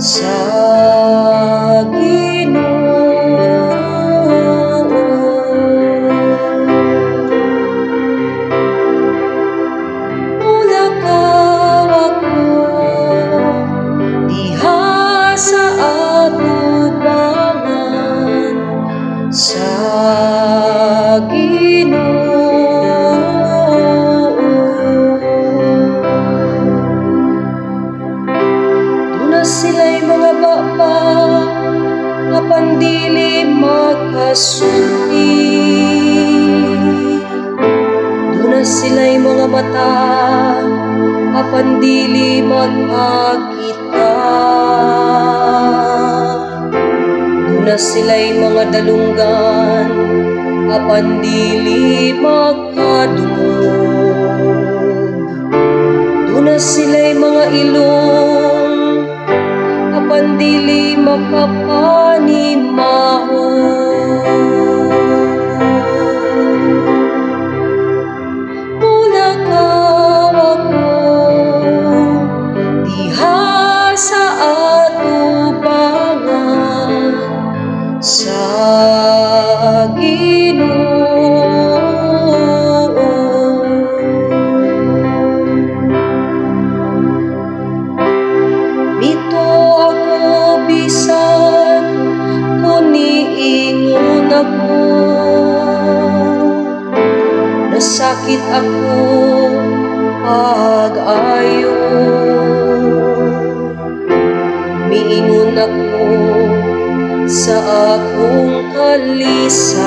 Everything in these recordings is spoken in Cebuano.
sa Ginoo. Mulakaw ako diha sa atubangan sa Ginoo. Duna sila'y mga baba apan dili makasulti. Duna sila'y mga mata apan dili makakita. Duna sila'y mga dalunggan apan dili makadungog. Duna sila'y mga ilong apan dili makapanimaho. Mulakaw ako diha sa atubangan sa Ginoo. Mito ako bisan kun niingon ako, nasakit ako pag-ayo. Miingon ako sa akong kalisang,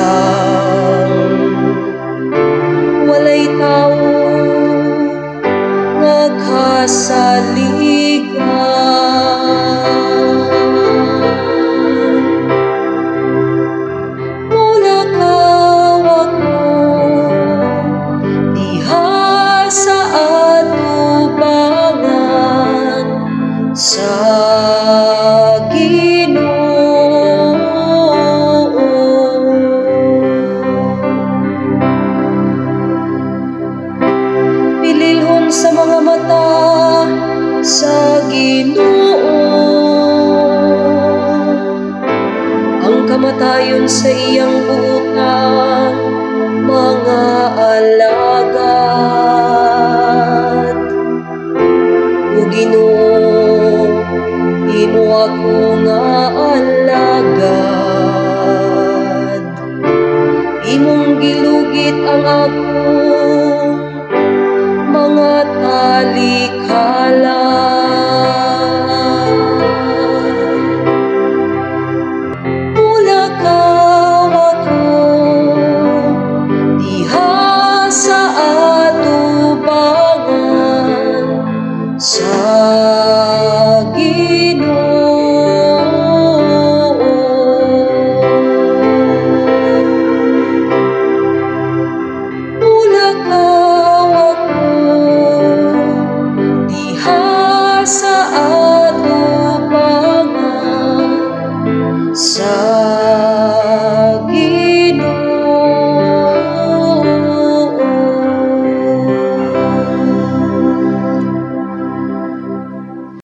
walay tawo nga kasaligan. Mulakaw ako diha sa atubangan sa Ginoo. Pililhon sa mga mata sa Ginoo ang kamatayon sa iyang buotang mga alagad. O Ginoo, imo ako nga alagad. Imong gilugit ang akong mga talikala. Mulakaw ako diha sa atubangan sa Ginoo. Mulakaw ako diha sa atubangan sa